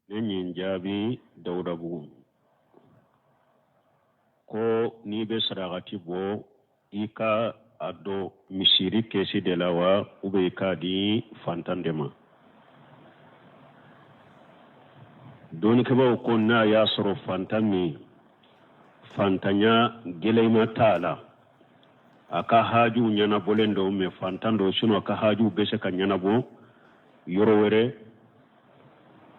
Ne ɲin jaabi Dawudabugu ko n'i bɛ sarakati bɔ i ka a don misiri kɛsi de la wa ou bien i k'a di fantan de ma. Dɔnnikɛbaaw ko n'a y'a sɔrɔ fantan min fantanya gɛlɛyama t'a la, a ka hajuw ɲɛnabɔlen don, mais fantan don, sinon a ka hajuw bɛ se ka ɲɛnabɔ yɔrɔ wɛrɛ.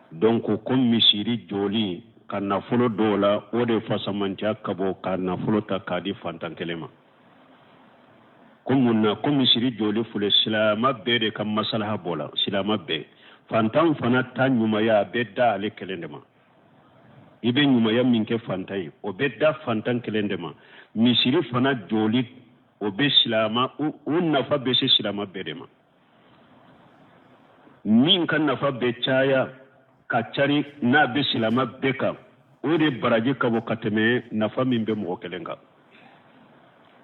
Donc ko misiri jɔli ka nafolo don o la, o de fasamantiya ka bon ka nafolo ta k'a di fantan kelen ma. Ko mun na? Ko misiri jɔli filɛ, silama bɛɛ de ka masalaha b'o la, silama bɛɛ. Fantan fana ta ɲumanya a bɛ da ale kelen de ma. I bɛ ɲumanya min kɛ fantan ye, o bɛ da fantan kelen de ma. Misiri fana jɔli, o bɛ silama, o nafa bɛ se silama bɛɛ de ma. Min ka nafa bɛ caya ka cari n'a bɛ silama bɛɛ kan, o de baraji ka bon ka tɛmɛ nafa min bɛ mɔgɔ kelen kan.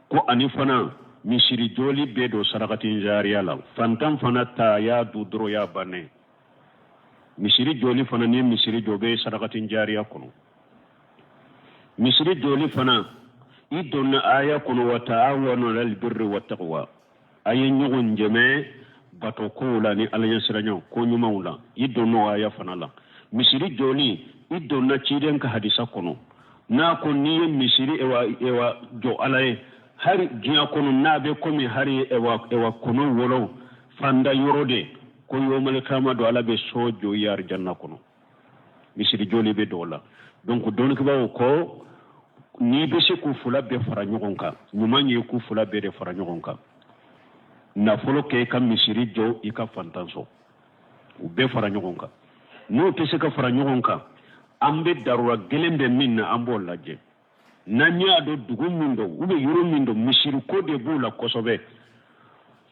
Ko ani fana misiri jɔli bɛ don sarakatin jariya la. Fantan fana ta y'a du dɔrɔn y'a bannen. Misiri jɔli fana, ni misiri jɔ, bɛ sarakatin jariya kɔnɔ. Misiri jɔli fana, i donna aya kɔnɔ wa taawanu alal birri wa taqwa, a ye ɲɔgɔn dɛmɛ bato kow la ni ala ɲɛsiranya ko ɲumanw la, i donna o aya fana la. Misiri jɔli, i donna ciden ka hadisa kɔnɔ n'a ko n'i ye misiri ewa ewa jɔ ala ye hari diɲɛ kɔnɔ, n'a bɛ komi hari ewa ewa kɔnɔ wolo fanda yɔrɔ de ko yomali kama don, ala bɛ so jɔ i ye arijanna kɔnɔ. Misiri jɔli bɛ don o la. Donc dɔnnikɛbaaw ko n'i bɛ se k'u fila bɛɛ fara ɲɔgɔn kan, ɲuman ye k'u fila bɛɛ de fara ɲɔgɔn kan, nafolo kɛ i ka misiri jɔ, i ka fantan sɔn, u bɛɛ fara ɲɔgɔn kan. N'u tɛ se ka fara ɲɔgɔn kan, an bɛ darura gɛlɛn bɛ min na, an b'o lajɛ. N'an y'a dɔn dugu min don ou bien yɔrɔ min don, misiri ko de b'u la kosɛbɛ,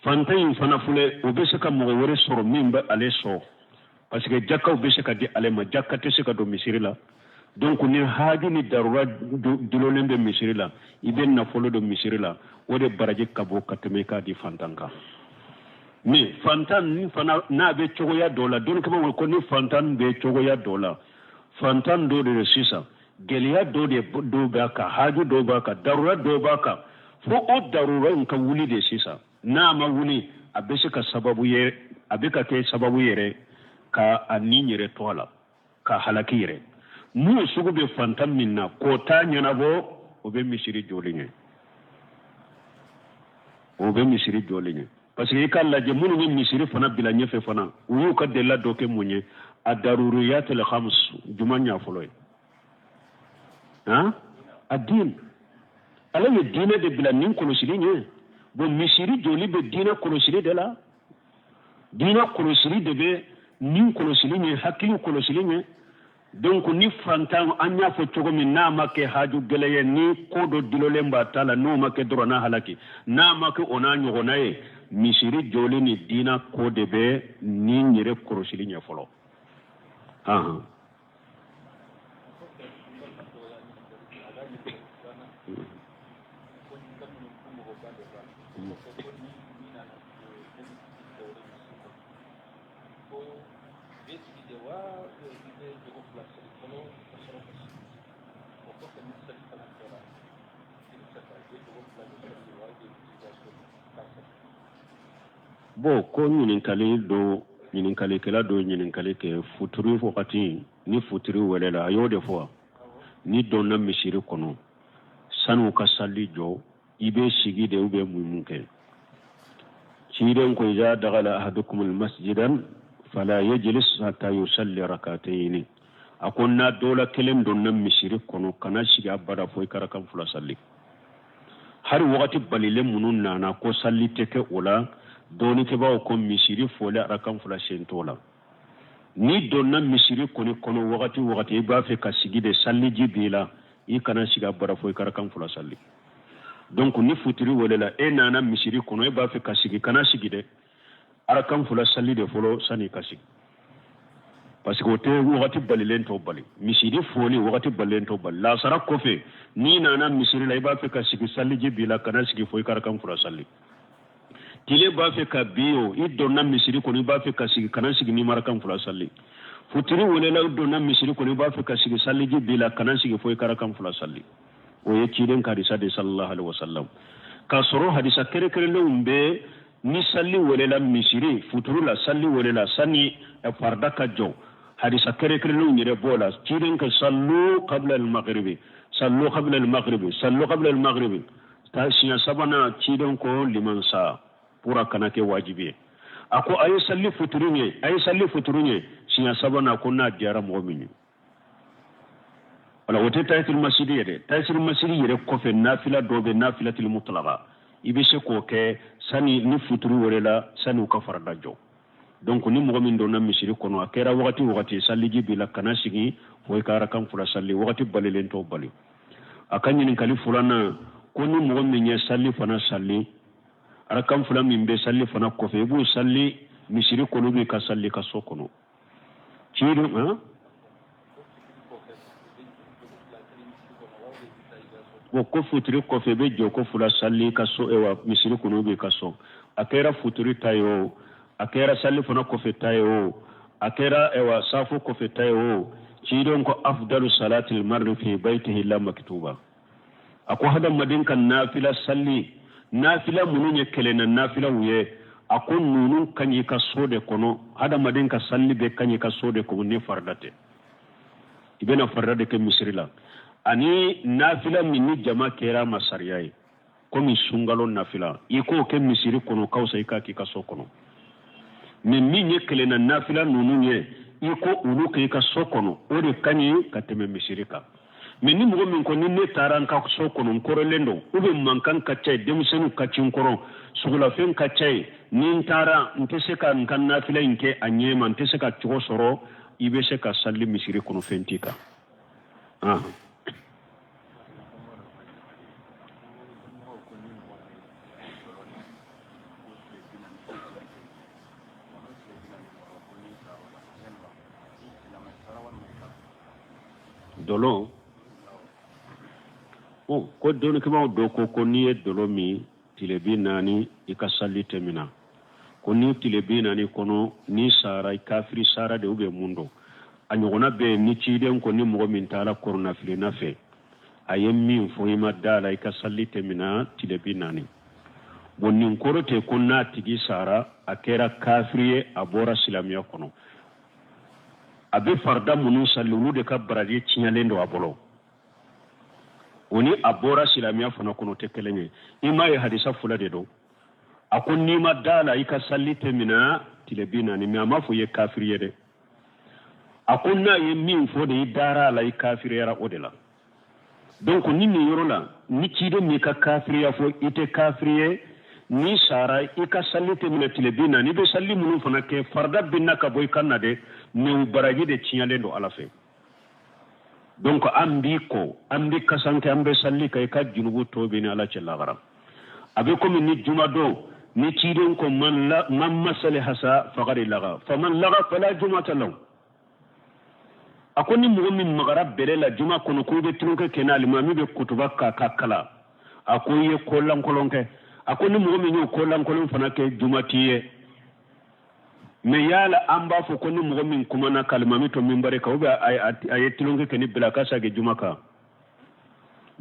fantan in fana filɛ, o bɛ se ka mɔgɔ wɛrɛ sɔrɔ min bɛ ale sɔn, parce que jakaw bɛ se ka di ale ma, jaka tɛ se ka don misiri la. Donc ni haaju ni darura dulonnen bɛ misiri la, i bɛ nafolo don misiri la, o de baraji ka bon ka tɛmɛ i k'a di fantan kan. Mais fantan ni fana n'a bɛ cogoya dɔ la, dɔnnikɛbaaw ko ni fantan bɛ cogoya dɔ la, fantan dɔ de don sisan, gɛlɛya dɔ de dɔw b'a kan, haaju dɔw b'a kan, darura dɔw b'a kan, fo o darura in ka wuli de sisan. N'a ma wuli, a bɛ se ka sababu ye, a bɛ ka kɛ sababu yɛrɛ ka a ni yɛrɛ to a la, ka halaki yɛrɛ. N'o sugu bɛ fantan min na, k'o t'a ɲɛnabɔ, o bɛ misiri jɔli ɲɛ, o bɛ misiri jɔli ɲɛ. Parce que i k'a lajɛ, minnu bɛ misiri fana bila ɲɛfɛ fana, u y'u ka delila dɔ kɛ mun ye? A daruriyatul khams juma ɲa fɔlɔ ye han a diin. Ala ye diinɛ de bila nin kɔlɔsili ɲɛ. Bon, misiri jɔli bɛ diinɛ kɔlɔsili de la, diinɛ kɔlɔsili de bɛ nin kɔlɔsili ɲɛ, hakili kɔlɔsili ɲɛ. Donc ni fantan, an y'a fɔ cogo min, n'a ma kɛ haju gɛlɛn ye, ni ko dɔ dulolen b'a ta la, n'o ma kɛ dɔrɔn n'a halaki, n'a ma kɛ o n'a ɲɔgɔnna ye, misiri jɔli ni diinɛ ko de bɛ nin yɛrɛ kɔlɔsili ɲɛ fɔlɔ. Ahan. Bon, ko ɲininkali don, ɲininkalikɛla don ɲininkali kɛ futuri wagati, ni futuri welela, a y'o de fɔ wa? N'i donna misiri kɔnɔ sani u ka sali jɔ, i bɛ sigi de ou bien mun kɛ? Ciden ko iza dakhala ahadukum almasjidan fala yajlis hatta yusalli rakatayni. A ko n'a dɔ la kelen donna misiri kɔnɔ, kana sigi abada fo i ka rakan fila sali. Hari wagati balilen minnu nana ko sali tɛ kɛ o la, dɔnnikɛbaaw ko misiri foli arakan fila sen t'o la. N'i donna misiri kɔni kɔnɔ wagati wagati, i b'a fɛ ka sigi de, saliji b'i la, i kana sigi abada fo i ka arakan fila sali. Donc ni futiri welela, e nana misiri kɔnɔ, e b'a fɛ ka sigi, kana sigi dɛ, arakan fila sali de fɔlɔ sani ka sigi, parce que o tɛ wagati balilen t'o bali. Misiri foli wagati balilen t'o bali. Lasara kɔfɛ, n'i nana misiri la, i b'a fɛ ka sigi, saliji b'i la, kana sigi fo i ka arakan fila sali. Tile b'a fɛ ka bin o, i donna misiri kɔnɔ, i b'a fɛ ka sigi, kana sigi n'i ma arakan fila sali. Futiri welela, donna misiri kɔnɔ, i b'a fɛ ka sigi, saliji b'i la, kana sigi fo i ka rakan fila sali. O ye ciden ka hadisa de, sallallahu alaihi wasallam. K'a sɔrɔ hadisa kɛrɛnkɛrɛnlenw bɛ ni sali welela misiri futuru la, sali welela sani farida ka jɔ, hadisa kɛrɛnkɛrɛnlenw yɛrɛ b'o la. Ciden ka sallu qabla al-maghribi, sallu qabla al-maghribi, sallu qabla al-maghribi, ta siɲɛ sabanan, ciden ko liman sa, pour a kana kɛ wajibi ye. A ko a ye sali futuru ɲɛ, a ye sali futuru ɲɛ siɲɛ sabanan, ko n'a diyara mɔgɔ min ye. Wala o tɛ tahiyatul masjidi ye dɛ. Tahiyatul masjidi yɛrɛ kɔfɛ, nafila dɔ bɛ, nafilatul mutlaqa, i bɛ se k'o kɛ sani ni futuru welela, sani u ka farida jɔ. Donc ni mɔgɔ min donna misiri kɔnɔ, a kɛra wagati wagati, saliji b'i la, kana sigi fo i ka arakan fila sali. Wagati balilen t'o bali. A ka ɲininkali filanan ko ni mɔgɔ min ye sali fana sali, arakan fila min bɛ sali fana kɔfɛ, i b'o sali misiri kɔnɔ, b'i ka sali ka so kɔnɔ ciden han. Bon, ko futuri kɔfɛ i bɛ jɔ ko fila sali ka so, ewa misiri kɔnɔ b'i ka so. A kɛra futuri ta ye o, a kɛra sali fana kɔfɛ ta ye o, a kɛra ewa safo kɔfɛ ta ye o, ciden ko afdalu salatil marri fi baytihi la maktuba. A ko hadamaden ka nafila sali, nafila minnu ye kelenna nafilaw ye, a ko ninnu ka ɲi i ka so de kɔnɔ. Hadamaden ka sali bɛɛ ka ɲi i ka so de kɔnɔ ni farida tɛ. I bɛna farida de kɛ misiri la. Ani nafila min ni jama kɛra ma sariya ye, komi sunkalo nafila, i k'o kɛ misiri kɔnɔ ka fisa i k'a k'i ka so kɔnɔ. Mais min ye kelenna nafila ninnu ye, i ko olu kɛ i ka so kɔnɔ, o de ka ɲi ka tɛmɛ misiri kan. Mais ni mɔgɔ min ko ni ne taara n ka so kɔnɔ, n kɔrɔlen don, ou bien mankan ka ca yen, denmisɛnninw ka ci n kɔrɔ, sugulafɛn ka ca yen, ni n taara n tɛ se ka n ka nafila in kɛ a ɲɛ ma, n tɛ se ka cogo sɔrɔ, i bɛ se ka sali misiri kɔnɔ, fɛn t'i kan. Dɔlɔ, bon, ko dɔnnikɛbaaw dɔ ko ko n'i ye dɔlɔ min tile 40, i ka sali tɛ mina. Ko ni tile 40 kɔnɔ n'i sara, i kafiri sara de, ou bien mun don a ɲɔgɔnna bɛ yen. Ni ciden ko ni mɔgɔ min taara kɔrɔnafilenna fɛ, a ye min fɔ, i ma da la, i ka sali tɛ mina tile 40. Bon, nin kɔrɔ tɛ ko n'a tigi sara, a kɛra kafiri ye, a bɔra silamɛya kɔnɔ. A bɛ farida minnu sali, olu de ka baraji tiɲɛlen don a bolo. O ni a bɔra silamɛya fana kɔnɔ tɛ kelen ye. I m'a ye, hadisa fila de don. A ko n'i ma da la, i ka sali tɛ mina tile 40, mais a m'a fɔ i ye kafiri ye dɛ. A ko n'a ye min fɔ de, i dara a la, i kafiriyara o de la. Donc ni nin yɔrɔ la, ni ciden m'i ka kafiriya fɔ, i tɛ kafiri ye. N'i sara, i ka sali tɛ minɛ tile 40. I bɛ sali minnu fana kɛ, farida binna ka bɔ i kan na dɛ, mais u baraji de tiɲɛlen don Ala fɛ. Donc an b'i ko, an bɛ kasanke, an bɛ sali kan, i ka junubu tɔ bɛ ni Ala cɛ lagara. A bɛ komi ni jumadon ni ciden ko man la man masal hasa faqad laga faman laga fala jumata lahu. A ko ni mɔgɔ min magara bɛlɛ la juma kɔnɔ, ko i bɛ tulonkɛ kɛ n'alimami bɛ kutuba ka kalan, a ko i ye ko lankolon kɛ. A ko ni mɔgɔ min y'o ko lankolon fana kɛ, juma t'i ye. Mais yala an b'a fɔ ko ni mɔgɔ min kumana k'alimami to minbari kan, ou bien a ye tulonkɛ kɛ ni bɛlɛ, a ka segin juma kan,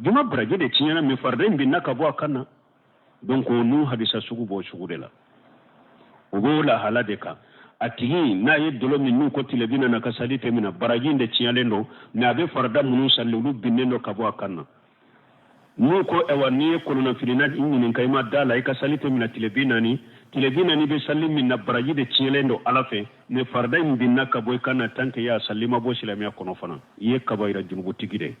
juma baraji de tiɲɛna, mais farida in binna ka bɔ a kan na. Donc n'u hadisa sugu b'o sugu de la, o b'o lahala de kan. A tigi n'a ye dɔlɔ min, n'u ko tile 40 ka sali tɛ minɛ, baraji in de tiɲɛlen don, mais a bɛ farida minnu sali, olu binnen don ka bɔ a kan na. N'u ko ɛwa n'i ye kɔnɔnafilina ɲininka, i ma da la, i ka sali tɛ minɛ tile 40, tile 40 bɛ sali min na, baraji de tiɲɛlen don Ala fɛ, mais farida in binna ka bɔ i kan na. Tant que i y'a sali, i ma bɔ silamɛya kɔnɔ fana, i ye kabayira junubutigi de ye.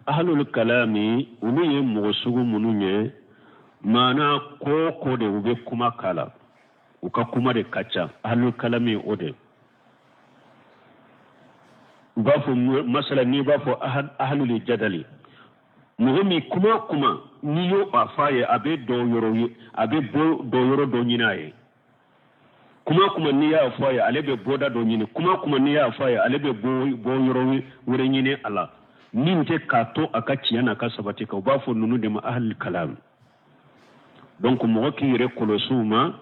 Ahlul kalami, olu ye mɔgɔ sugu minnu ye, maana ko ko de u bɛ kuma k'a la, u ka kuma de ka ca. Ahlul kalami, o de u b'a fɔ masala, n'i b'a fɔ ahlul jadali, mɔgɔ min kuma kuma n'i y'o a f'a ye, a bɛ dɔ yɔrɔ ye, a bɛ bɔ dɔ yɔrɔ dɔ ɲini a ye. Kuma kuma n'i y'a fɔ a ye, ale bɛ bɔda dɔ ɲini. Kuma kuma n'i y'a fɔ a ye, ale bɛ bɔ yɔrɔ wɛrɛ ɲini a la. Min tɛ k'a to a ka tiɲɛ n'a ka sabati kan, u b'a fɔ ninnu de ma ahlul kalam. Donc mɔgɔ k'i yɛrɛ kɔlɔsi u ma,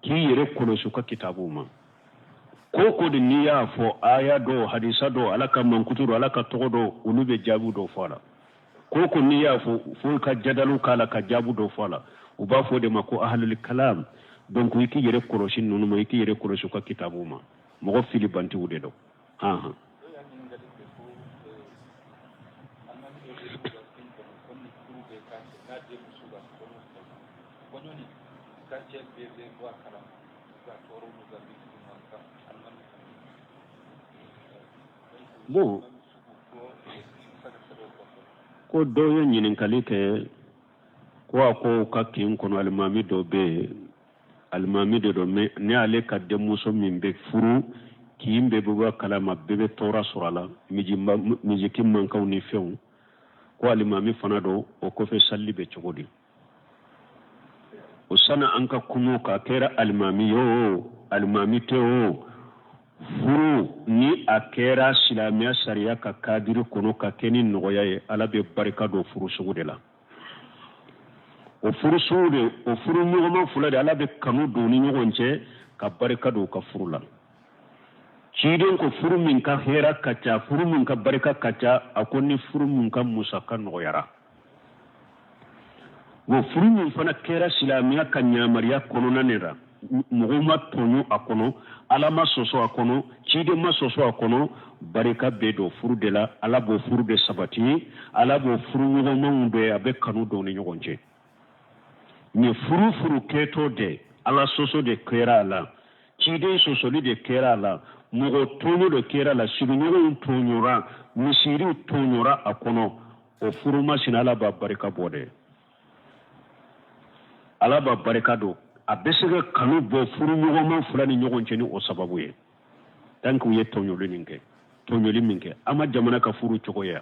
k'i yɛrɛ kɔlɔsi u ka kitabuw ma. Ko ko de n'i y'a fɔ aya dɔ, hadisa dɔ, Ala ka mankutu dɔ, Ala ka tɔgɔ dɔ, olu bɛ jaabi dɔ fɔ a la. Ko ko n'i y'a fɔ fo ka jadalu k'a la, ka jaabi dɔ fɔ a la, u b'a fɔ o de ma ko ahlul kalam. Donc i k'i yɛrɛ kɔlɔsi ninnu ma, i k'i yɛrɛ kɔlɔsi u ka kitabuw ma. Mɔgɔ fili bantiw de don. Han bon, ko dɔw ye ɲininkali kɛ ko a ko ka kin kɔnɔ alimami dɔ bɛ yen, alimami de don, mais ni ale ka denmuso min bɛ furu, kin bɛɛ bɛ bɔ a kalama, bɛɛ bɛ tɔɔrɔ sɔrɔ a la, miziki mankanw ni fɛnw. Ko alimami fana don, o kɔfɛ salli bɛ cogo di? O sanni an ka kuma k'a kɛra alimami ye o, alimami tɛ o, furu ni a kɛra silamɛya sariya ka kadiri kɔnɔ ka kɛ ni nɔgɔya ye, Ala bɛ barika don furu sugu de la. O furu sugu de, o furu ɲɔgɔnma fila de, Ala bɛ kanu don ni ɲɔgɔn cɛ ka barika don u ka furu la. Ciden ko furu min ka hɛrɛ ka ca, furu min ka barika ka ca, a ko ni furu min ka musaka nɔgɔyara. Wa furu min fana kɛra silamɛya ka yamaruya kɔnɔna de la, mɔgɔw ma tɔɲɔ a kɔnɔ, Ala ma sɔsɔ a kɔnɔ, ciden ma sɔsɔ a kɔnɔ, barika bɛ don furu de la. Ala b'o furu de sabati, Ala b'o furu ɲɔgɔnmaw de, a bɛ kanu don ni ɲɔgɔn cɛ. Ni furu furu kɛtɔ de, Ala sɔsɔ de kɛra a la, ciden sɔsɔli de kɛra a la, mɔgɔ tɔɲɔ de kɛra a la, sigiɲɔgɔnw tɔɲɔra, misiriw tɔɲɔra a kɔnɔ, o furu masina Ala b'a barika bɔ dɛ. Ala b'a barika don, a bɛ se ka kanu bɔ furu ɲɔgɔnma fila ni ɲɔgɔn cɛ ni o sababu ye. Tant que u ye tɔɲɔli nin kɛ, tɔɲɔli min kɛ, an ma jamana ka furu cogo ye.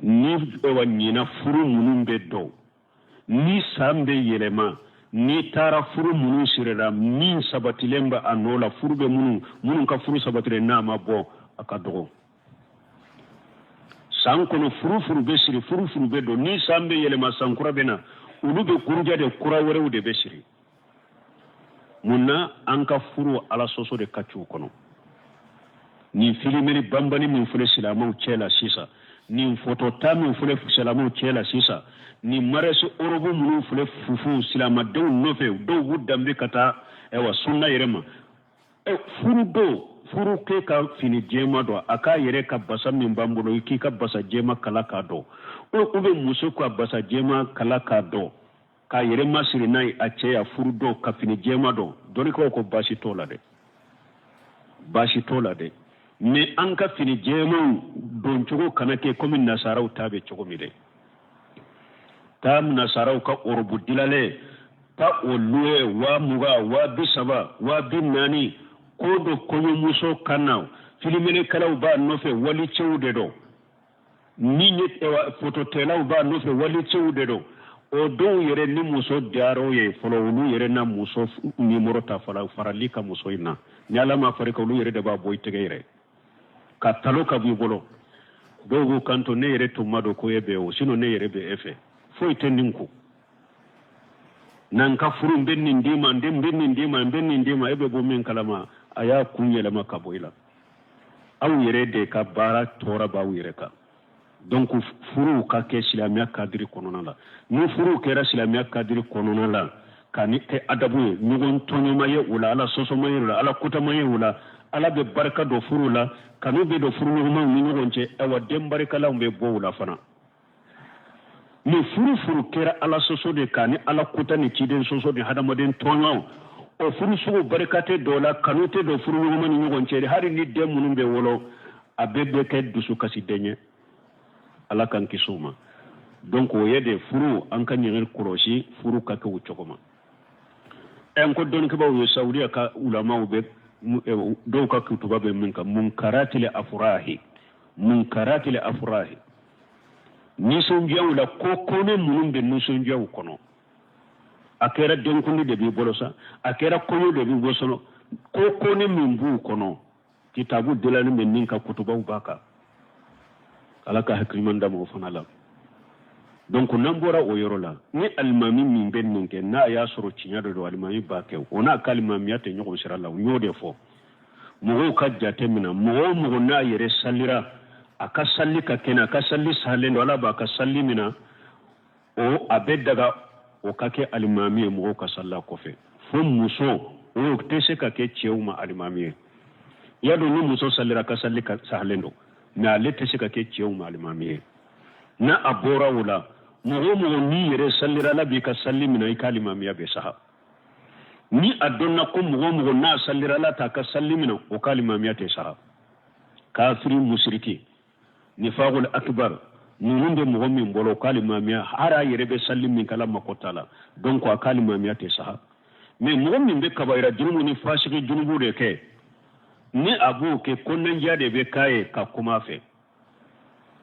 Ni wa ɲinan furu minnu bɛ dɔn, ni san bɛ yɛlɛma, n'i taara furu minnu sirila, min sabatilen bɛ a nɔ la, furu bɛ minnu ka furu sabatilen n'a ma bɔ, a ka dɔgɔ. San kɔnɔ furu furu bɛ siri, furu furu bɛ don, ni san bɛ yɛlɛma, san kura bɛ na, olu bɛ kuruja de, kura wɛrɛw de bɛ siri. Mun na an ka furu Ala sɔsɔ de ka c'u kɔnɔ? Nin filimeli banbani min filɛ silamɛw cɛ la sisan, nin fotota min filɛ silamɛw cɛ la sisan, nin mariage ɔrɔbu minnu filɛ fufu silamɛdenw nɔfɛ, dɔw b'u danbe ka taa ayiwa sunna yɛrɛ ma. Furu don, furu kɛ ka fini jɛma don, a k'a yɛrɛ ka basa min b'an bolo, i k'i ka basa jɛma kala k'a dɔn, ou bien muso ka basa jɛma kala k'a dɔn, k'a yɛrɛ masiri n'a ye a cɛ ya furu don ka fini jɛma don. Dɔnnikaw ko baasi t'o la dɛ, baasi t'o la dɛ, mais an ka fini jɛmanw don cogo kana kɛ komi nasaraw ta bɛ cogo min dɛ. Taa nasaraw ka ɔrɔbu dilalen ta, o luwe 20,000, 30,000, 40,000, ko dɔ kɔɲɔmuso kan na, filimelikɛlaw b'a nɔfɛ, walicɛw de don, ni ye fototɛlaw b'a nɔfɛ, walicɛw de don. O dɔw yɛrɛ ni muso diyar'o ye fɔlɔ, olu yɛrɛ na muso nimɔrɔ ta farali ka muso in na. Ni Ala ma fari kan, olu yɛrɛ de b'a bɔ i tɛgɛ yɛrɛ ka talo ka b'i bolo. Dɔw b'u kanto, ne yɛrɛ tun ma dɔn ko e bɛ o, sinon ne yɛrɛ bɛ e fɛ, foyi tɛ nin ko n'an ka furu, n bɛ nin d'i ma, n bɛ nin d'i ma, n bɛ nin d'i ma, e bɛ bɔ min kalama, a y'a kun yɛlɛma ka bɔ i la. Aw yɛrɛ de ka baara tɔɔrɔ b'aw yɛrɛ kan. Donc furuw ka kɛ silamɛya kadiri kɔnɔna la. Ni furuw kɛra silamɛya kadiri kɔnɔna la, ka ni kɛ adabu ye, ɲɔgɔn tɔɲɔma ye o la, Ala sɔsɔma ye o la, Ala kotama ye o la, Ala bɛ barika don furu la, kanu bɛ don furuɲɔgɔnmaw ni ɲɔgɔn cɛ, ayiwa den barikalanw bɛ bɔ o la fana. Ni furu furu kɛra Ala sɔsɔ de kan, ni Ala kota ni ciden sɔsɔ ni hadamaden tɔɲɔ, o furu sugu barika tɛ dɔ la, kanu tɛ don furuɲɔgɔnma ni ɲɔgɔn cɛ, hali ni den minnu bɛ wolo, a bɛɛ bɛ kɛ dusukasi den ye. Ala k'an kisi o ma. Donc o ye de furu, an ka ɲɛgɛn kɔlɔsi furu ka kɛ o cogo ma. N ko dɔnnikɛbaaw ye, Saudiya ka ulamaw bɛ dɔw ka kutuba bɛ min kan, munkaratili afurahi, munkaratili afurahi, nisɔndiyaw la, ko kɔnɛ minnu bɛ nisɔndiyaw kɔnɔ. A kɛra denkundi de b'i bolo sa, a kɛra kɔɲɔ de b'i bolo sa, ko kɔnɛ min b'u kɔnɔ, kitabu dilanni bɛ min ka kutubaw b'a kan. Ala ka hakili ɲuman d'an ma o fana la. Donc n'an bɔra o yɔrɔ la, ni alimami min bɛ nin kɛ, n'a y'a sɔrɔ tiɲɛ de don, alimami b'a kɛ, o n'a ka alimamiya tɛ ɲɔgɔn sira la. N y'o de fɔ, mɔgɔw ka jate minɛ, mɔgɔ o mɔgɔ n'a yɛrɛ salira, a ka sali ka kɛnɛ, a ka sali salen don, Ala b'a ka sali minɛ, o a bɛ daga o ka kɛ alimami ye mɔgɔw ka salila kɔfɛ. Fo muso, o tɛ se ka kɛ cɛw ma alimami ye. I y'a dɔn, ni muso salira, ka sali ka sahalen don, mais ale tɛ se ka kɛ cɛw ma alimami ye. N'a a bɔra o la, mɔgɔ o mɔgɔ n'i yɛrɛ salira, Ala b'i ka sali minɛ, i ka alimamiya bɛ saha. Ni a dɔnna ko mɔgɔ o mɔgɔ n'a salira, Ala t'a ka sali minɛ, o ka alimamiya tɛ saha. Kafiri, musiriki, nifaqul akbar, ninnu bɛ mɔgɔ min bolo, o ka alimamiya, hali a yɛrɛ bɛ sali min kɛ, Ala mako t'a la, donc a ka alimamiya tɛ saha. Mais mɔgɔ min bɛ kabayira junubu ni fasigi junubu de kɛ, ni a b'o kɛ, kɔnɔnajɛya de bɛ k'a ye ka kuma a fɛ.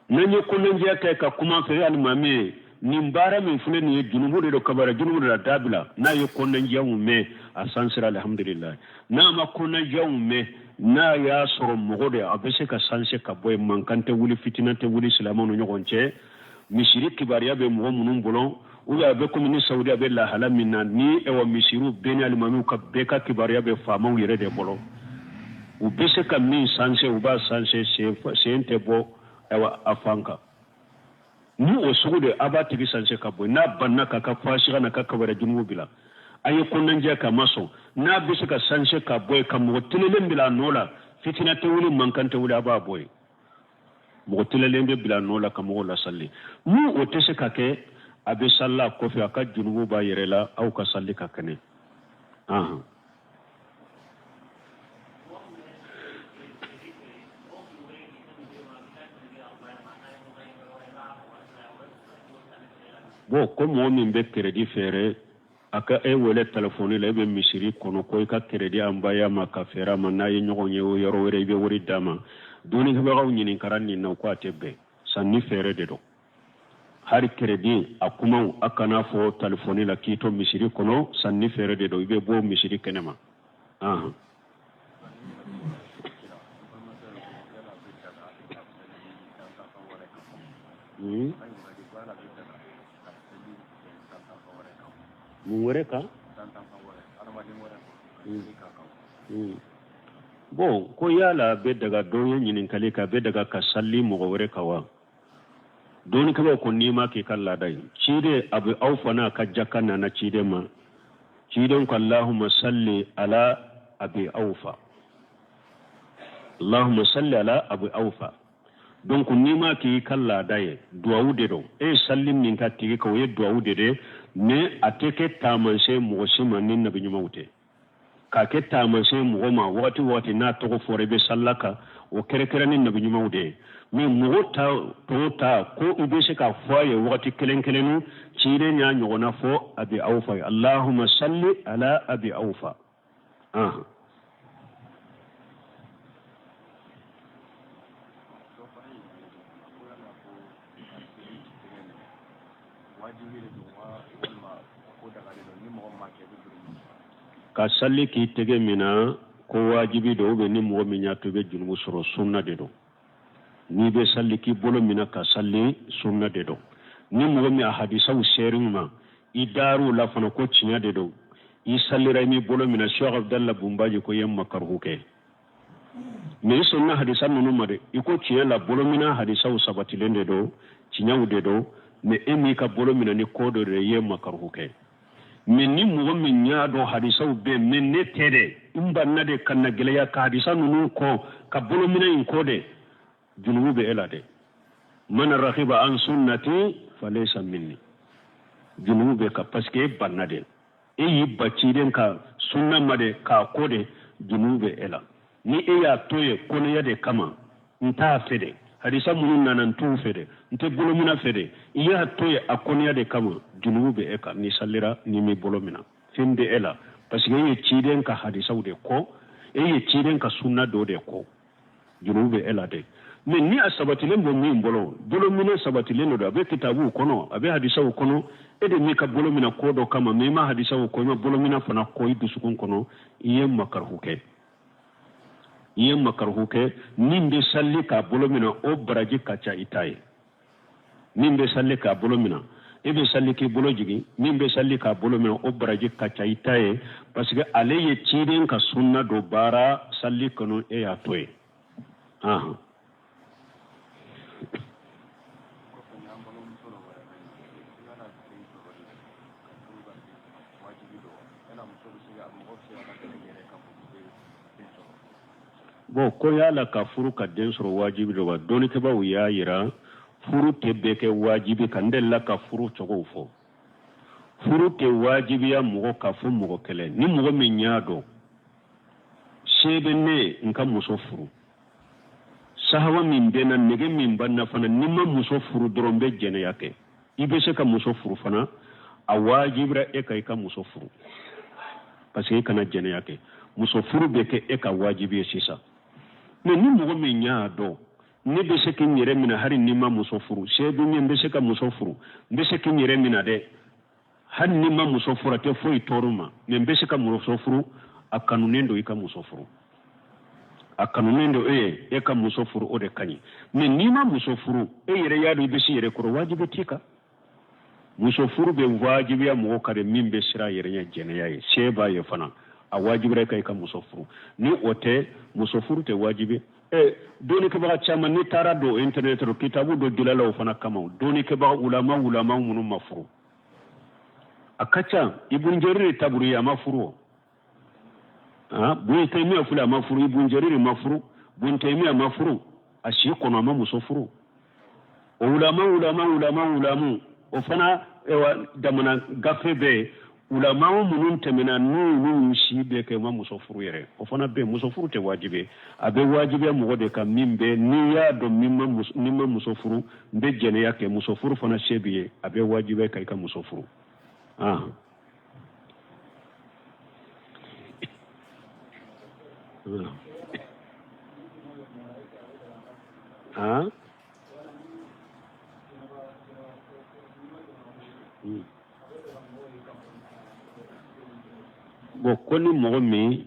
N'an ye kɔnɔnajɛya kɛ ka kuma a fɛ, alimami ye nin baara min filɛ nin ye, junubu de don, kabayira junubu de la, dabila. N'a ye kɔnɔnajɛyaw mɛn, a sansira, alihamudulilayi. N'a ma kɔnɔnajɛyaw mɛn, n'a y'a sɔrɔ mɔgɔ de a bɛ se ka sanse ka bɔ yen, mankan tɛ wuli, fitina tɛ wuli silamɛw ni ɲɔgɔn cɛ, misiri kibaruya bɛ mɔgɔ minnu bolo, ou bien a bɛ komi ni Saudi a bɛ lahala min na ni, ɛwa, misiriw bɛɛ ni alimamiw ka bɛɛ ka kibaruya bɛ faamaw yɛrɛ de bolo, u bɛ se ka min sanse, u b'a sanse, sen tɛ bɔ, ɛwa, a fan kan. Ni o sugu de, a b'a tigi sanse ka bɔ. N'a banna k'a ka fasiya n'a ka kabayira junubu bila, a ye kɔnɔnajɛya k'a ma sɔn, n'a bɛ se ka sanse ka bɔ yen ka mɔgɔ tilelen bila a nɔ la, fitina tɛ wuli, mankan tɛ wuli, a b'a bɔ yen, mɔgɔ tilelen bɛ bila a nɔ la ka mɔgɔw lasali. Ni o tɛ se ka kɛ, a bɛ sali a kɔfɛ, a ka junubu b'a yɛrɛ la, aw ka sali ka kɛnɛ. Ahan. Bon, ko mɔgɔ min bɛ keredi feere, a ka e wele telefɔni la, e bɛ misiri kɔnɔ, ko i ka keredi envoyer a ma ka feere a ma, n'a ye ɲɔgɔn ye o yɔrɔ wɛrɛ, i bɛ wari d'a ma. Dɔnnikɛbagaw ɲininkara nin na, ko a tɛ bɛn, sanni feere de don. Hari keredi a kumaw, a kana fɔ telefɔni la k'i to misiri kɔnɔ, sanni feere de don, i bɛ bɔ misiri kɛnɛ ma. Ahan. Mun wɛrɛ kan? Bon, ko yala bɛ daga, dɔ ye ɲininkali kɛ, a bɛ daga ka sali mɔgɔ wɛrɛ kan wa? Dɔnnikɛbaaw ko n'i ma k'i ka laada ye, ciden Abi Awfa n'a ka jaka nana ciden ma, ciden ko Allahumma salli ala Abi Awfa, Allahumma salli ala Abi Awfa. Donc n'i ma k'i ka laada ye, duwawu de don. E ye sali min k'a tigi kan, o ye duwawu de de, mais a tɛ kɛ taamasiyɛn mɔgɔ si ma ni nabi ɲumanw tɛ. K'a kɛ taamasiyɛn mɔgɔ ma, wagati wagati n'a tɔgɔ fɔra, i bɛ salila kan, o kɛrɛkɛrɛ ni nabi ɲumanw de ye. Mais mɔgɔ ta tɔw ta ko i bɛ se k'a fɔ a ye wagati kelen kelennu, ciden y'a ɲɔgɔnna fɔ Abi Awfa ye, Allahumma salli ala Abi Awfa. Ahan. Ka sali k'i tɛgɛ mina ko wajibi don, ou bien ni mɔgɔ min y'a to i bɛ junubu sɔrɔ, sunna de don. N'i bɛ sali k'i bolo mina ka sali, sunna de don. Ni mɔgɔ min a hadisaw ser'i ma, i dar'u la fana ko tiɲɛ de don, i salira i m'i bolo mina, Cheikh Abdallah Bumbaji ko i ye makaruhu kɛ. Mais i sɔnna hadisa ninnu ma dɛ, i ko tiɲɛ la bolomina hadisaw sabatilen de don, tiɲɛw de don, mais e m'i ka bolo mina ni ko dɔ de ye, i ye makaruhu kɛ. Mais ni mɔgɔ min y'a dɔn hadisaw bɛ, mais ne tɛ dɛ, n banna de ka na gɛlɛya ka hadisa ninnu kɔ ka bolomina in kɔ dɛ, junubu bɛ e la dɛ. Man ragiba an sunnati falaysa minni, junubu b'e kan parce que e banna de, e y'i ban ciden ka sunna ma de k'a kɔ de, junubu bɛ e la. Ni e y'a to ye kɔnɔya de kama, n t'a fɛ de, hadisa minnu nana n t'u fɛ de, n tɛ bolomina fɛ de, i y'a to ye a kɔnɔya de kama, junubu bɛ e kan n'i salira n'i m'i bolo mina, fɛn bɛ e la parce que e ye ciden ka hadisaw de kɔ, e ye ciden ka sunna dɔ de kɔ, junubu bɛ e la dɛ. Mais ni a sabatilen bɛ min bolo, bolominɛ sabatilen don, a bɛ kitabuw kɔnɔ, a bɛ hadisaw kɔnɔ, e de m'i ka bolo minɛ ko dɔ kama, mais i ma hadisaw kɔ, i ma bolomina fana kɔ i dusukun kɔnɔ, i ye makaruhu kɛ. I ye makaruhu kɛ. Min bɛ sali k'a bolo minɛ, o baraji ka ca i ta ye. Min bɛ sali k'a bolo minɛ, e bɛ sali k'i bolo jigin, min bɛ sali k'a bolo minɛ, o baraji ka ca i ta ye, parce que ale ye ciden ka sunna dɔ baara sali kɔnɔ, e y'a to yen. Ahan. Bon, ko yala ka furu ka den sɔrɔ wajibi don wa? Dɔnnikɛbaaw y'a yira furu tɛ bɛɛ kɛ wajibi kan. N delila ka furu cogow fɔ. Furu tɛ wajibiya mɔgɔ kan fo mɔgɔ kelen. Ni mɔgɔ min y'a dɔn se bɛ ne ye n ka muso furu, sahawa min bɛ n na, nege min bɛ n na fana, ni n ma muso furu dɔrɔn n bɛ jɛnɛya kɛ. I bɛ se ka muso furu fana, a wajibira e kan i ka muso furu, parce que i kana jɛnɛya kɛ. Muso furu bɛ kɛ e ka wajibi ye sisan. Mais ni mɔgɔ min y'a dɔn ne bɛ se k'i yɛrɛ minɛ hali ni n ma muso furu, se bɛ n ye, n bɛ se ka muso furu, n bɛ se k'i yɛrɛ minɛ dɛ, hali ni n ma muso furu a tɛ foyi tɔɔrɔ n ma, mais n bɛ se ka muso furu, a kanunen don i ka muso furu. A kanunen don e ye e ka muso furu, o de ka ɲi. Mais n'i ma muso furu, e yɛrɛ y'a dɔn i bɛ se yɛrɛ kɔrɔ, wajibi t'i kan. Muso furu bɛ wajibiya mɔgɔ kan de min bɛ siran yɛrɛ ɲɛ jɛnɛya ye, se b'a ye fana, a wajibira i kan i ka muso furu. Ni o tɛ, muso furu tɛ wajibi. Dɔnnikɛbaga caman, n'i taara don internet rɔ, kitabu dɔ dilala o fana kama, dɔnnikɛbaga ulama ulama minnu ma furu, a ka ca. Ibun Jariri Taburi, a ma furu. O Bun Taymiya filɛ, a ma furu. Ibun Jariri ma furu, Bun Taymiya ma furu, a si kɔnɔ a ma muso furu. O ulama ulama ulama ulamu, o fana damana gafe bɛ yen, ulama minnu tɛmɛna n'olu y'u si bɛɛ kɛ u ma muso furu yɛrɛ, o fana bɛ yen. Muso furu tɛ wajibi, a bɛ wajibiya mɔgɔ de kan min bɛ, n'i y'a dɔn ni n ma muso furu n bɛ jɛnɛya kɛ, muso furu fana se b'i ye, a bɛ wajibiya i kan i ka muso furu. Ah. Ah. Bon, ko ni mɔgɔ min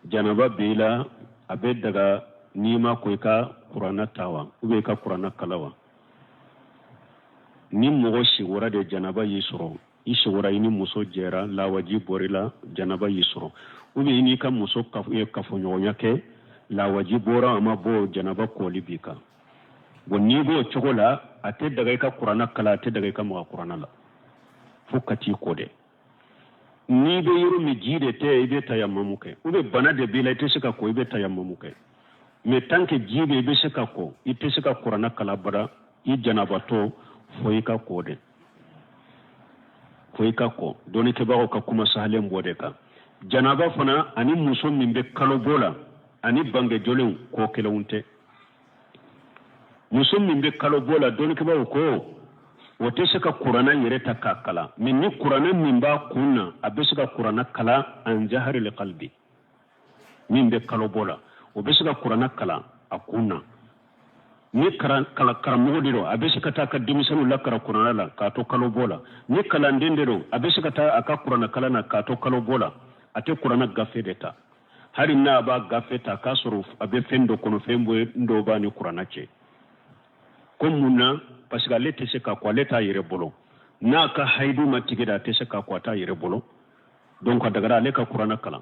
janaba b'i la, a bɛ daga n'i ma ko i ka kuranna ta wa, ou bien i ka kuranna kalan wa? Ni mɔgɔ sigora de janaba y'i sɔrɔ, i sigora, i ni muso jɛra, lawaji bɔr'i la, janaba y'i sɔrɔ, ou bien i n'i ka muso ye kafoɲɔgɔnya kɛ, lawaji bɔra, a ma bɔ, janaba kɔli b'i kan. Bon, n'i b'o cogo la, a tɛ daga i ka kuranna kalan, a tɛ daga i ka maga kuranna la fo ka t'i ko dɛ. N'i bɛ yɔrɔ min ji de tɛ, i bɛ tayamamu kɛ, ou bien bana de b'i la, i tɛ se ka ko, i bɛ tayamamu kɛ. Mais tant que ji bɛ, i bɛ se ka ko, i tɛ se ka kuranna kalan abada i janabatɔ fo i ka ko de, fo i ka ko. Dɔnnikɛbagaw ka kuma sahalen b'o de kan. Janaba fana ani muso min bɛ kalobɔ la ani bangejolenw, ko kelenw tɛ. Muso min bɛ kalo bɔ la, dɔnnikɛbaaw ko o tɛ se ka kuranna yɛrɛ ta k'a kalan, mais ni kuranna min b'a kun na, a bɛ se ka kuranna kalan an zaharil kalbi. Min bɛ kalo bɔ la, o bɛ se ka kuranna kalan a kun na. Ni karamɔgɔ de don, a bɛ se ka taa a ka denmisɛnninw lakaran kuranna la k'a to kalo bɔ la. Ni kalanden de don, a bɛ se ka taa a ka kuranna kalan na k'a to kalo bɔ la. A tɛ kuranna gafe de ta. Hali n'a b'a gafe ta k'a sɔrɔ a bɛ fɛn dɔ kɔnɔ, fɛn dɔ b'a ni kuranna cɛ. Ko mun na? Parce que ale tɛ se ka ko, ale t'a yɛrɛ bolo. N'a ka hayidu ma tigɛ de, a tɛ se ka ko, a t'a yɛrɛ bolo. Donc a dagara ale ka kuranna kalan.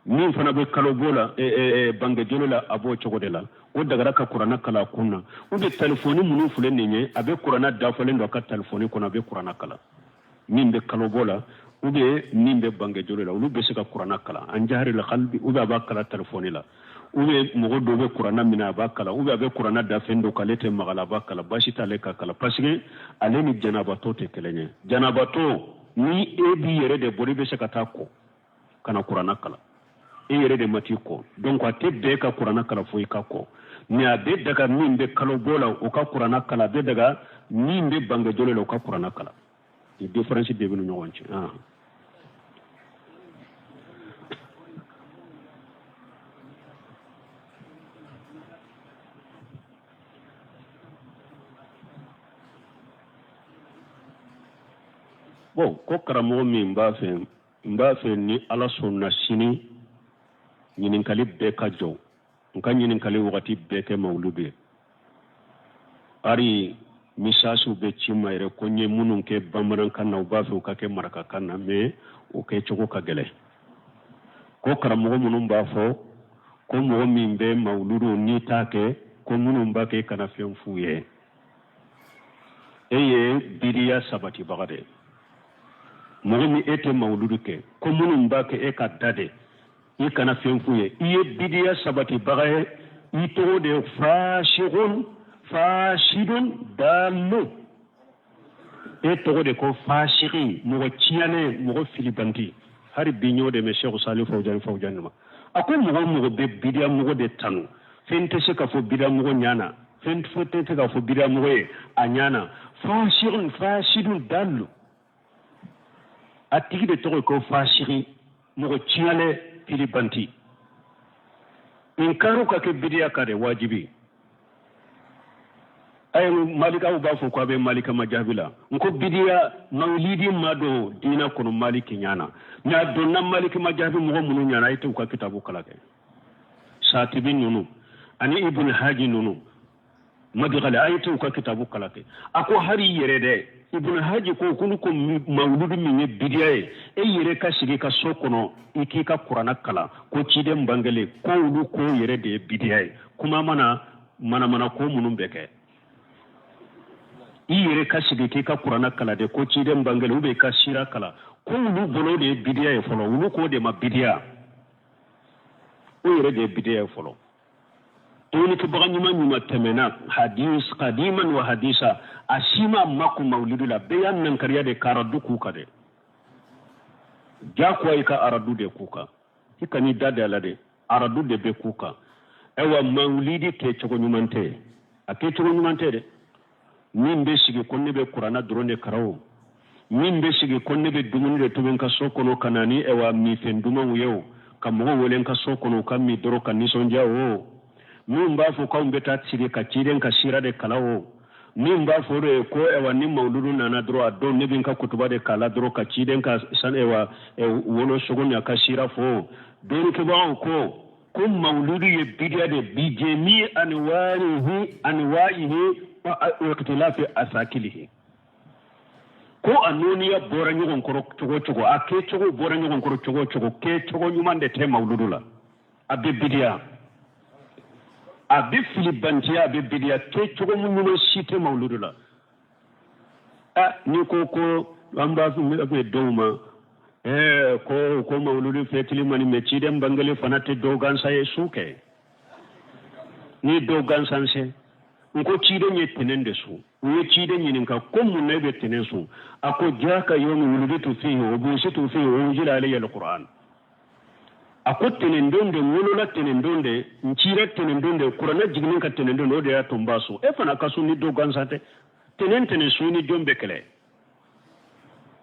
Min fana bɛ kalo bɔ la, bangejoli la, a b'o cogo de la, o dagara ka kuranna kalan a kun na. Ou bien telefɔni minnu filɛ nin ye, a bɛ kuranna dafalen don a ka telefɔni kɔnɔ, a bɛ kuranna kalan. Min bɛ kalo bɔ la ou bien min bɛ bangejoli la, olu bɛ se ka kuranna kalan an jaharil kalbi, ou bien a b'a kalan telefɔni la, ou bien mɔgɔ dɔ bɛ kuranna minɛ, a b'a kalan, ou bien a bɛ kuranna da fɛn dɔ k'ale tɛ maga la, a b'a kalan, baasi t'ale ka kalan, parce que ale ni janabatɔ tɛ kelen ye. Janabatɔ, ni e b'i yɛrɛ de bolo, i bɛ se ka taa ko ka na kuranna kalan, e yɛrɛ de ma t'i ko. Donc a tɛ bɛn ka kuranna kalan fo i ka ko. Mais a bɛ daga min bɛ kalo bɔ la, o ka kuranna kalan, a bɛ daga min bɛ bangejoli la, o ka kuranna kalan. Ni différence de bɛ ni ɲɔgɔn cɛ. Ah. Bon, ko karamɔgɔ min b'a fɛ, n b'a fɛ ni Ala sɔnna sini ɲininkali bɛɛ ka jɔ. N ka ɲininkali wagati bɛɛ kɛ mawuludu ye. Hari misasiw bɛ ci n ma yɛrɛ ko n ye minnu kɛ bamanankan na, u b'a fɛ u ka kɛ marakakan na, mais o kɛcogo ka gɛlɛn. Ko karamɔgɔ minnu b'a fɔ ko mɔgɔ min bɛ mawuludu n'i t'a kɛ, ko minnu b'a kɛ kana fɛn f'u ye, e ye bidiya sabatibaga de ye. Mɔgɔ min e tɛ mawuludu kɛ, ko minnu b'a kɛ e ka da de, i kana fɛn f'u ye, i ye bidiya sabatibaga ye. I tɔgɔ de ye fasikun, fasidun dalu. E tɔgɔ de ko fasiki, mɔgɔ tiɲɛnen, mɔgɔ filibanti. Hari bi n y'o de mɛn Sɛku Sali Fawujani Fawujani ma. A ko mɔgɔ o mɔgɔ bɛ bidiya mɔgɔ de tanu, fɛn tɛ se ka fɔ bidiya mɔgɔ ɲɛ na, fɛn tɛ se ka fɔ bidiya mɔgɔ ye a ɲɛ na. Fasikun, fasidun dalu, a tigi de tɔgɔ ye ko fasiki, mɔgɔ tiɲɛlen, filibanti. Inkaru ka kɛ bidiya kan de wajibi. Ayi, malikaw b'a fɔ ko a bɛ malika majabi la. N ko bidiya mawulidi ma don diinɛ kɔnɔ maliki ɲɛ na, mais a donna maliki majabi mɔgɔ minnu ɲɛ na, a ye t'u ka kitabu kalan kɛ. Satibi ninnu ani Ibn Haji ninnu madikali, a ye t'u ka kitabu kalan kɛ. A ko hari yɛrɛ dɛ, Ibn Haji ko k'olu ko mawuludu min ye bidiya ye, e yɛrɛ ka sigi ka so kɔnɔ i k'i ka kurana kalan ko ciden bangelen, ko olu ko yɛrɛ de ye bidiya ye. Kuma mana manamana ko minnu bɛ kɛ, i yɛrɛ ka sigi k'i ka kurana kalan de ko ciden bangelen, ou bien i ka sira kalan, ko olu bolo de ye bidiya ye fɔlɔ. Olu k'o de ma bidiya, o yɛrɛ de ye bidiya ye fɔlɔ. Dɔnnikɛbaga ɲuman ɲuman tɛmɛna hadis kadiman wa hadisa, a si ma makun mawuludu la. Bɛɛ y'a nankariya de ka aradu k'u kan dɛ. Jagoya i ka aradu de k'u kan, i kan'i da de a la dɛ, aradu de bɛ k'u kan. Ayiwa, mawulidi kɛcogo ɲuman tɛ, a kɛcogo ɲuman tɛ dɛ. Min bɛ sigi ko ne bɛ kuranna dɔrɔn de karan o, min bɛ sigi ko ne bɛ dumuni de tobi n ka so kɔnɔ ka na ni ɛwa minfɛn dumanw ye o, ka mɔgɔw wele n ka so kɔnɔ u ka min dɔrɔn ka nisɔndiya o, min b'a fɔ k'anw bɛ taa sigi ka ciden ka sira de kalan o, min b'a fɔ de ko ɛwa ni mawuludu nana dɔrɔn a don ne bɛ n ka kutuba de k'a la dɔrɔn ka ciden ka san ɛwa wolosogo ni a ka sira fɔ. Dɔnnikɛbagaw ko mawuludu ye bidiya de bi jemi anwarihi anwaihi wa ikhtilafi asakilihi, ko a nɔniya bɔra ɲɔgɔn kɔrɔ cogo o cogo, a kɛcogo bɔra ɲɔgɔn kɔrɔ cogo o cogo, kɛcogo ɲuman de tɛ mawuludu la. A bɛ bidiya, a bɛ filibantiya, a bɛ bidiya, kɛcogo ɲuman si tɛ mawuludu la. N'i ko ko an b'a fɔ dɔw ma ko mawuludu fɛtili man ɲi, mais ciden bangeli fana tɛ dɔw gansan ye su kɛ ni dɔw gansan se. N ko ciden ye tɛnɛn de sun. U ye ciden ɲininka ko mun na e bɛ tɛnɛn sun? A ko jaka yomi wuliditu fihi wa busitu fihi wa unzila alayya alquran. A ko tɛnɛndon de, n wolola tɛnɛndon de, n cira tɛnɛndon de, kuranɛ jiginnen ka tɛnɛndon de, o de y'a to n b'a sun. E fana ka sun ni dɔ gansan tɛ. Tɛnɛn tɛnɛn sun ni jɔn bɛ kɛlɛ?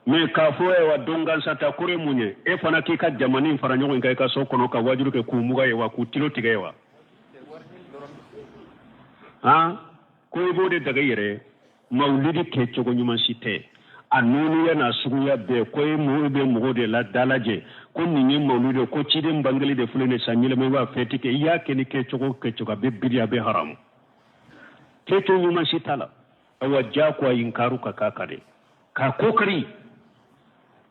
Mais k'a fɔ ayiwa don gansan ta kɔrɔ ye mun ye? E fana k'i ka jamani fara ɲɔgɔn kan i ka so kɔnɔ ka wajulu kɛ k'u muga ye wa, k'u tilo tigɛ ye wa? Han, ko i b'o de daga i yɛrɛ ye. Mawulidi kɛcogo ɲuman si tɛ, a nɔniya n'a suguya bɛɛ. Ko e mɔgɔ bɛ mɔgɔw de la dalajɛ ko nin ye mawulidi ye, ko ciden bangeli de filɛ nin san yɛlɛma, i b'a fɛti kɛ. I y'a kɛ ni kɛcogo kɛcogo, a bɛ bidi, a bɛ haramu, kɛcogo ɲuman si t'a la. Awa jagoya inkaru ka k'a kan de k'a ko kari.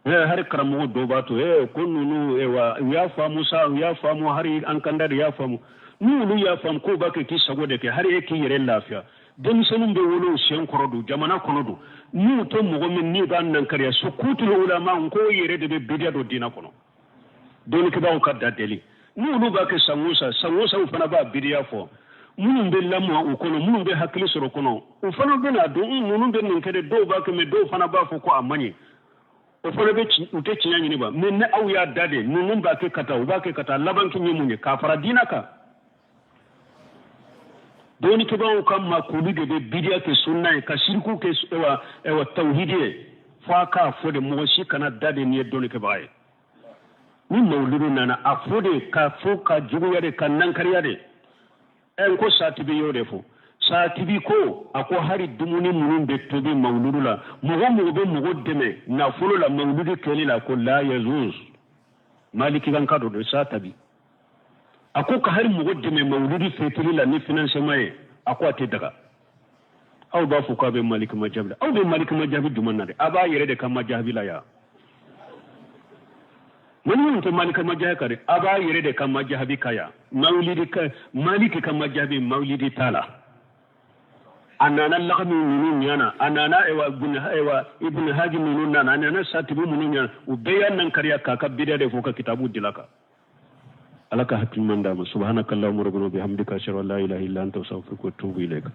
Hari karamɔgɔ dɔw b'a to ko ninnu wa u y'a faamu sa, u y'a faamu, hari an kanda de y'a faamu. N'olu y'a faamu k'o b'a kɛ k'i sago de kɛ, hari e k'i yɛrɛ lafiya. Denmisɛnninw bɛ wolo u sen kɔrɔ don jamana kɔnɔ don, n'u tɛ mɔgɔ min n'i b'a nankariya sukutul ulama, n k'o yɛrɛ de bɛ bidiya don diinɛ kɔnɔ. Dɔnnikɛbaaw ka da deli, n'olu b'a kɛ san o san, san o san u fana b'a bidiya fɔ. Minnu bɛ lamɔ u kɔnɔ, minnu bɛ hakili sɔrɔ kɔnɔ, u fana bɛna dɔn ninnu bɛ nin kɛ dɛ. Dɔw b'a kɛ, mais dɔw fana b'a fɔ ko a man ɲi. O fana bɛ u tɛ tiɲɛ ɲini ba. Mais ni aw y'a da de, ninnu b'a kɛ ka taa, u b'a kɛ ka taa, laban kɛ ye mun ye? K'a fara diinɛ kan. Dɔnnikɛbaaw ka makuli de bɛ bidiya kɛ sunna ye, ka siriku kɛ ɛwa tawhidi ye. Fo a k'a fɔ de, mɔgɔ si kana da de n'i ye dɔnnikɛbaga ye. Ni mawuludu nana, a fɔ de, ka fɔ ka juguya de, ka nankariya de. N ko Satibi y'o de fɔ. Satibi ko, a ko hari dumuni minnu bɛ tobi mawuludu la, mɔgɔ mɔgɔ bɛ mɔgɔ dɛmɛ nafolo la mawuludu kɛli la, ko la yajuz. Maliki kan ka don Satabi. A ko ka hali mɔgɔ dɛmɛ mawuludi fɛtili la ni financement ye, a ko a tɛ daga. Aw b'a fɔ k'a bɛ maliki majabi la, aw bɛ maliki majabi jumɛn na dɛ? A b'a yɛrɛ de ka majabi la yan. Maliyɛnw tɛ maliki majabi kan dɛ, a b'a yɛrɛ de ka majabi kan yan. Mawulidi ka maliki ka majabi mawulidi t'a la. A nana lagami ninnu ɲana, a nana ewa ibn ewa ibn haji ninnu nana, a nana satibi minnu ɲana, u bɛɛ y'a nankariya k'a ka bida de fɔ ka kitabu dila kan. Ala ka hakili ɲuman d'a ma. Subhanakallahumma rabbana bihamdika, ashhadu an la ilaha illa anta, astaghfiruka wa atubu ilayka.